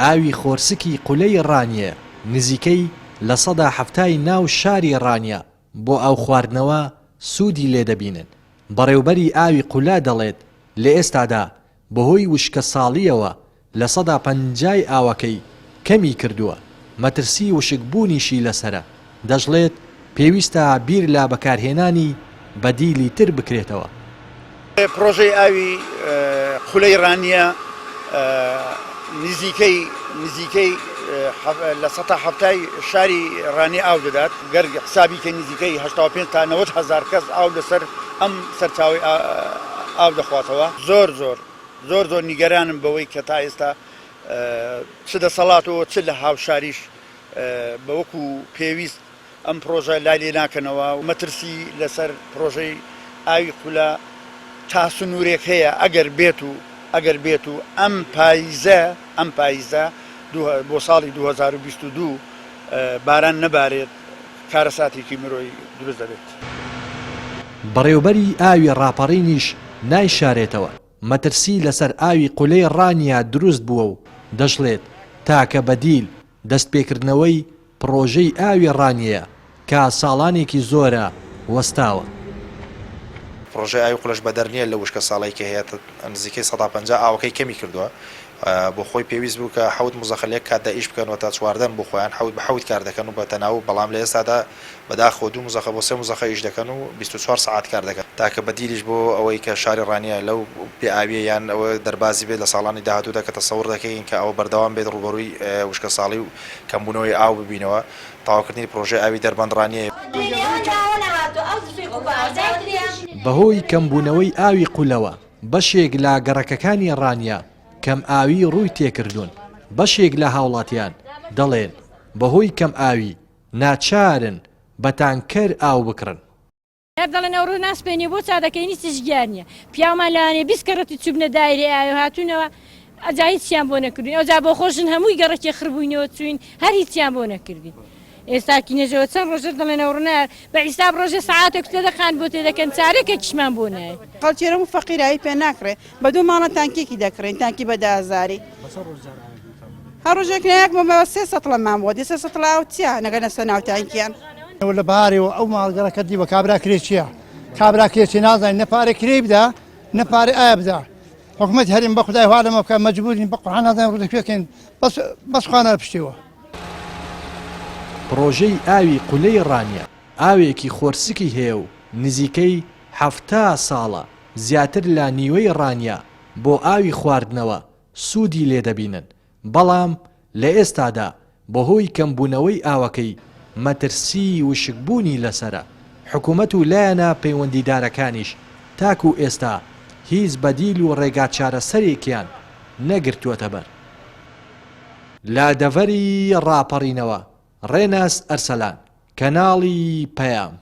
ئاوی خۆرسکی قولەی ڕانیەیە، نزیکەی 70% ی ناو شاری ڕانیە بۆ ئاو خواردنەوە سوودی لێ دەبینن، بەڕێوبەری ئاوی قولە دەڵێت لە ئێستادا بەهۆی وشکەساڵییەوە 50% ی ئاوەکەی کەمی کردووە، مەترسی وشکبوونیشی لەسەرە، دەشڵێت پێویستە بیر لە بەکارهێنانی بەدیلی تر بکرێتەوە. پڕۆژەی ئاوی قولەی ڕانیە نزیکەی نزیکەی لە سەتا حەفتای شاری ڕانیە ئاو دەدات، گەر حسابی کەین نزیکەی 85 تا 90 هەزار کەس ئاو لەسەر ئەم سەرچاوەی ئاو دەخواتەوە. زۆر زۆر زۆر زۆر نیگەرانم بەوەی کە تا ئێستا چ دەسەڵات و چ لە هاوشاریش بە وەکو پێویست ئەم پڕۆژە لای لێ ناکەنەوە و مەترسی لەسەر پڕۆژەی ئاوی قولە تا سنوورێک هەیە ئەگەر بێت و ئەگەر بێت و ئەم پاییزە ئەم پاییزە بۆ ساڵی 2022 باران نەبارێت کارەساتێکی مرۆیی دروست دەبێت. بەڕێوبەری ئاوی ڕاپەڕینیش نایشارێتەوە، مەترسی لەسەر ئاوی قولەی ڕانیە دروست بووە و دەشڵێت، تاکە بەدیل دەستپێکردنەوەی پڕۆژەی ئاوی ڕانیەیە کە ساڵانێکی زۆرە وەستاوە. پڕۆژەی ئاوی قولەش بەدەر نییە لەو وشکەساڵەی کە هەیە نزیکەی 50% ئاوەکەی کەمی کردووە بۆ خۆی پێویست بوو کە حەوت موزەخە لە یەک کاتدا ئیش بکەن و تا چواردەن بۆ خۆیان حەوت بە حەوت کار دەکەن و بە تەناوب بەڵام لە ئێستادا بەداخەوە دوو موزەخە بۆ سێ موزەخە ئیش دەکەن و 24 سەعات کار دەکەن. تاکە بەدیلیش بۆ ئەوەی کە شاری ڕانیە لەو بێ ئاویە یان ئەوە دەربازی بێت لە ساڵانی داهاتوودا کە تەسەور دەکەین کە ئەوە بەردەوام بێت ڕووبەڕووی وشکەساڵی و کەمبوونەوەی ئاو ببینەوە، تەواوکردنی پڕۆژەی ئاوی دەربەند ڕانیەیە. بەهۆی کەمبوونەوەی ئاوی قولەوە، بەشێک لە گەڕەکەکانی ڕانیە کەمئاوی ڕووی تێکردوون، بەشێک لە هاوڵاتیان دەڵێن، بەهۆی کەمئاوی ناچارن بە تانکەر ئاو بکڕن. هەر دەڵێن ئەوڕۆ ناسپێنێ بۆ چا دەکەین هیچیش گیان نییە پیاومان لەوانەیە 20 کەڕەتی چوبنە دایرەی ئاوێ هاتوونەوە ئەجا هیچیان بۆ نەکردوین ئەوجا بۆ خۆ ژن هەمووی گەڕەکێ خڕبووینەوە چوین هەر هیچیان بۆ نەکردین ئێستا کینەژەوە چەند ڕۆژە دەڵێن ئەوڕۆ نا بە حیساب ڕۆژێ سەعاتێک لە دەقان بۆ تێ دەکەن چارەکێکیشمان بۆ نایە. خەڵکی هەموو فەقیرایی پێ ناکڕێ بە دوو ماڵە تانکیەکی دەکڕین تانکی بە دە هەزاری هەر ڕۆژێک نایەک بۆ مەوە سێ سەتڵەمان بۆ دێ سێ سەتڵە ئاو چیە نەگەنە سەر ناو تانکیان. ئەوە لە بەهارێوە ئەو ماڵ گەڕەکە دیوە کابرا کرێچیە کابرا کرێچی نازانین نە پارەی کرێی بدا نە پارەی ئایا بدا حکومەت هەرێم بە خودای وا لەمە بکە مەجبورین بە قورعان نازانین ڕوو دەکوێ کەین بەس بەس خوانە پشتیوە. پڕۆژەی ئاوی قولەی ڕانیە ئاوێکی خۆرسکی هەیە و نزیکەی 70 ساڵە زیاتر لە نیوەی ڕانیە بۆ ئاوی خواردنەوە سوودی لێ دەبینن، بەڵام لە ئێستادا بەهۆی کەمبوونەوەی ئاوەکەی مەترسیی وشکبوونی لەسەرە، حکومەت و لایەنە پەیوەندیدارەکانیش تاکو ئێستا هیچ بەدیل و ڕێگاچارەسەرێکیان نەگرتووەتەبەر. لە دەڤەری ڕاپەڕینەوە، ڕێناس ئەرسەلان، کەناڵی پەیام.